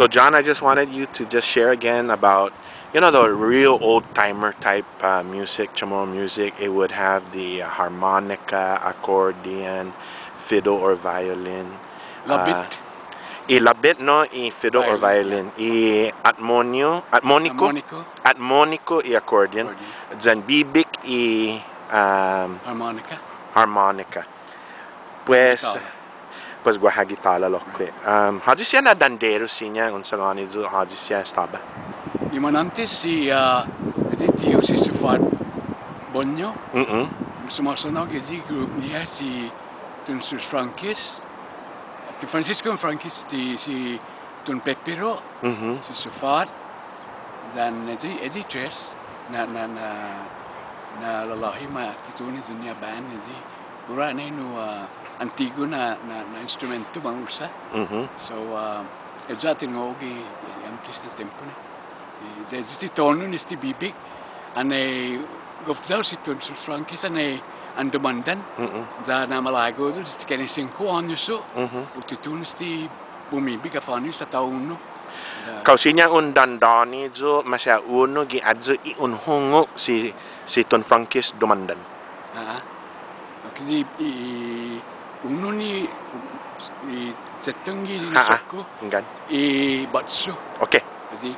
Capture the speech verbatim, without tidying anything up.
So, John, I just wanted you to just share again about, you know, the real old timer type, uh, music, Chamorro music. It would have the, uh, harmonica, accordion, fiddle or violin. Labit. Uh, i labit, no, i fiddle or violin. Violin, yeah. I atmonio, atmoniku. Atmoniku. Atmoniku i accordion. Accordion. Yan bibik i, um, harmonica. Harmonica. Pues, gitåra. Pues guaha gitåra lokkue'. Um, håyi siha na danderu siña, un sangåni yu' håyi siha estaba. I manåntes si, uh, i tiu si Sufat Bonyo. Mm-mm. Sumåsaonao gi i group-ñiha si Tun Sus Frankis. Tun Francisco Frankis, ti si Tun Pepiro, mhm, si Sufat, yan eyi, eyi tres, na, na, na, na lalåhi ma ti tutuhon i band eyi. Puru na nu, ah, antigu na, na, na instrumento ma usa. Mhm. So, ah, eyi ha' tinongo' gi åntes na tiempo ni. Eyi ti tonu ni este bibik, anai gof ya-hu si Tun Sus Frankis anai an dumandan. Mm-mm. Ya na malago' yu', desde kuarenta y cinco åños yu'. Mhm. Hu tutuhon este bumibik ha' fåhan yu' sa' tåno'. Ya. Kao siña un dandåni yu', maseha unu gi ayu i un hungok si, si Tun Frankis dumandan. Ah, ah. Okay, i, i, unu ni, i, chetong gi, ah, ah, nisok-ku. Hunggan. I batsu. Okay. Eyi.